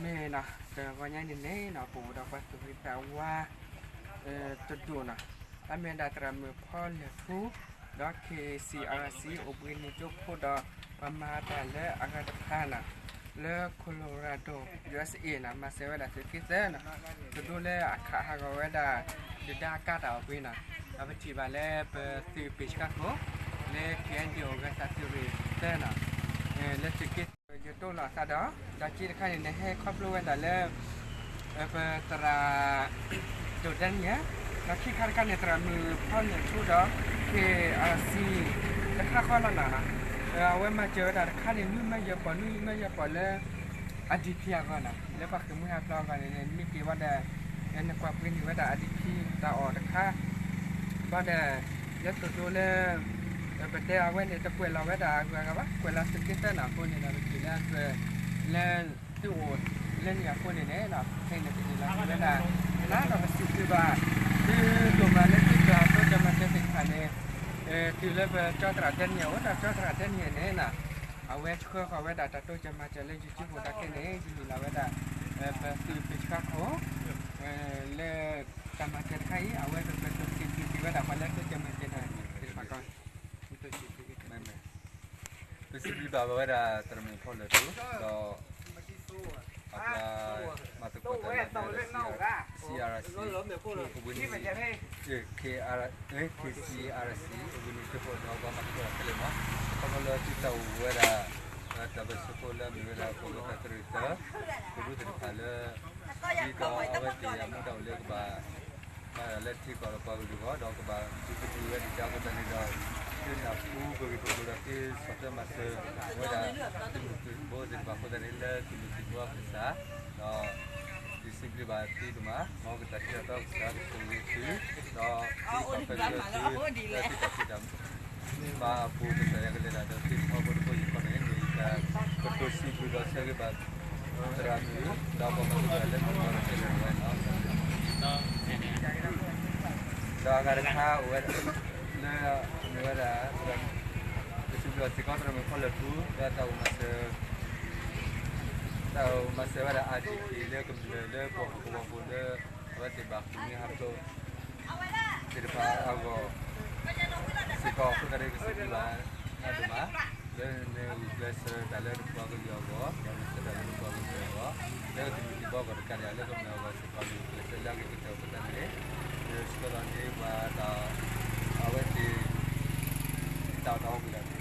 မ့ၢ်နီၤ တဂီၤညါန့ၣ်န့ၣ်နီၤ ပအိၣ်ဒီးပှၤသူၣ်ဂ့ၤသးဝါ တဒူၣ်နီၤ အမ့ၢ်ဒၣ်သရၣ်မုၣ်ဖီလၢၢ်ထူ ဒီး ခ့ၣ်စံၣ်အၣ်စံၣ် အိၣ်ဘှံးနံၤကၠိဖိဒီး ပှၤမၤတၢ်လၢအဂၤတဖၣ်နီၤ လၢ Colorado USA နီၤ မၤစၢၤဝဲဒၣ်သုးက့သၢနီၤ တဒူၣ်လၢအခးဟးဂီၤဝဲဒၣ် ဒုၣ်ဒါအကါတၢ်အီၣ်ကွံနီၤ ဒီးပထံၣ်ဘၣ်လၢပသုးပ့ၢ်ဆှါခိၣ် လၢ KNDO ဂဲၤသးသုးရ့ၣ်သၢနီၤ လၢသုးက့သၢ ယတိၢ်လီၤအသးဒီး ဒီးက့တခါန့ၣ် နဟဲခီဖျိဝဲဒၣ်လၢ ပသရၣ် ဒိၣ်ဒဲနံၣ်ဧၢ, ဒီးခံခါတခါန့ၣ် သရၣ်မုၣ်ဖီလၢၢ်ထူဒီး ခ့ၣ်အၣ်စံၣ် တခါဃီလီၤနီၤနီၤ, အဝဲမၤစၢၤဝဲဒၣ်တခါန့ၣ် နွံမၢယဲၢ်ပီၢ် နွံမၢယဲၢ်ပီၢ်လၢ IDP အဂီၢ်နီၤ, လၢပှၤဃ့ၢ်မှံဟးဖျိးအဂီၢ်န့ၣ် နမ့ၢ်က့ၤဝဲဒၣ် နကွၢ်ပှ့ၤန့ၢ်ဝဲဒၣ် IDP တၢ်အီၣ်တခါ ဘၣ်ဒီး လၢသိၣ်ဒိလၢ ပတဲအဝဲန့ၣ် တကွဲးလီၤဝဲဒၣ်အဂုၤအဂၤဘၣ်, ကွဲးလီၤသုးက့သၢနီၤအဃိန့ၣ်ဒီး ပထံၣ်လၢအကြၢး လၢ သုအိၣ်လၢန့ၣ်အဃိန့ၣ်န့ၣ် ခဲအံၤန့ၣ် ပဟ့ၣ်လီၤက့ၤဝဲဒၣ် နၤဒီးပစံးဘျုးဘၣ် သုဒိၣ်မးလၢသုတၢ်တိစၢၤမၤစၢၤသ့ၣ်တဖၣ်န့ၣ် တုၤလၢပကၠီသရၣ်ဒဲနံၣ်ဧိၤဒီးကၠီသရၣ်ဒဲနံၣ်န့ၣ် အဝဲဆှၢဃီၤဝဲဒၣ်တၢ်တိစၢၤမၤစၢၤလၢ YouTube ပူၤဒီးခဲအံၤန့ၣ် ယဟ့ၣ်လီၤဝဲဒၣ် ပသုးပ့ၢ်ဆှါခိၣ် လၢ တၢ်မၤစၢၤတခါအံၤ အဝဲကကတိၤစံးဘျုးက့ၤဝဲဒၣ်ပှၤလၢတိစၢၤမၤစၢၤတၢ်သ့ၣ်တဖၣ်ကီး ပစံးဘျုးဘၣ်ဝဲဒၣ်သရၣ်မုၣ်ဖီလၢၢ်ထူ ဒီး အပှၤမၤသကိးတၢ်လၢ CRC အဝဲန့ၣ် KCRC အဝဲန့ၣ်ကၠိဖိဒီးပှၤမၤသကိးတၢ်ခဲလၢာ်မး ခီဖျိလၢသုတၢ်အိၣ်ဝဲဒၣ် တၢ်ပၢၢ်ဆၢဖိလၢအမ့ၢ်ဝဲဒၣ် ပှၤဂုၤသးသရ့ၣ်သၢ ပဒူသ့ၣ်တဖၣ်လၢ ဒ်သိးအဝဲသ့ၣ်အမူဒါအိၣ်လၢကဘၣ် မၤတၢ်လၢထံကီၢ်ဒီးပှၤကလုာ်အဂီၢ် ဒီးကဘၣ်ဒုးသဒုးဝဲဒၣ်အဃိသတးန့ၣ်ဒီး သုနၢ်ဟူပဂ့ၢ်ပကျိၤဒီးသုဆီၣ်ထွဲမၤစၢၤဝဲဒၣ် သုးမုၢ်သံၣ်ဘိသ့ၣ်တဖၣ်အဃိသတးန့ၣ် လၢသုးမုၢ်သံၣ်ဘိအကစၢ် ဒီး ယစံးဘျုးဘၣ်သုဒိၣ်မး မ်ကစၢ်ထံၣ်တၢ်တီကစၢ်ကဆိၣ်ဂ့ၤသု ဒီးသုတၢ်ပၢၢ်ဆၢသု လၢသုတၢ်ဖံးတၢ် မၤအပူၤကစၢ်ယွၤကလဲၤတၢ်ဒီးသုထီဘိတဘိယူၢ်ဃီန့ၣ် မ့ၢ်ယတၢ်ကတိၤစံးဘျုးဒီးဆၢဂ့ၤဘၣ် သရၣ်မုၣ် ဒီးပှၤမၤသကိးတၢ်လၢသုးက့သၢဝဲန့ၣ်လီၤ. ဒီးအဂၤတခါအိၣ်ဝဲ လၢမ့ၢ်ဝဲဒၣ် ပစံးဘျုးစ့ၢ်ကီးသရၣ်မုၣ်ဖီလၢၢ်ထူ လၢတၢ်အိၣ်မၤစၢၤ တၢ်အိၣ်မၤစၢၤဝဲဒၣ် IDP လၢကမျၢၢ်လၢပဟီၣ်ကဝီၤပူၤလၢ အဝဲသ့ၣ်ဘၣ်ဃ့ၢ်မှံဟးဖျိး သ့ၣ်တဖၣ်အဂီၢ် စ့ၢ်ကီးအဃိသတးဒီးကစံးဘျုးဘၣ်နၤဒိၣ်မး လၢနဂုာ်ကျဲးစၢးတၢ်လၢပှၤကလုာ်အဂီၢ် ဒီးဂုာ်ကျဲးစၢးတၢ်လၢပှၤကလုာ်အဂီၢ် လၢသုးမုၢ်သံၣ်ဘိအဂီၢ်တကးဒံး လၢကမျၢၢ်အဂီၢ်စ့ၢ်ကီး ဂုာ်ကျဲးစၢးလၢအဂ့ၤကတၢၢ်အဃိသတးန့ၣ် ယဆှၢလီၤန့ၢ်ပှၤတၢ် အဝဲသ့ၣ် တၢ်အီၣ်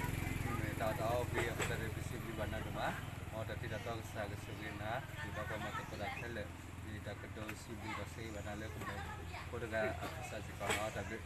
တၢ်အီပှ့ၤလီၤန့ၣ် တၢ်အီၣ်တၢ်အီပှ့ၤအဃိသတးဒီး ပစံးဘျုးဘၣ်နၤဒိၣ်မး မ်တၢ်ထံၣ်တၢ်တီကစၢ်ကဆိၣ်ဂ့ၤနၤ ဒီးပှၤမၤသကိးတၢ်ခဲလၢာ် မ့ၢ်တၢ်ကတိၤစံးဘျုးဒီးဆၢဂ့ၤဘၣ်နၤလၢကမျၢၢ်ဖိတဂၤအကစၢ်စ့ၢ်ကီးနီၤ တၢ်ဘျုး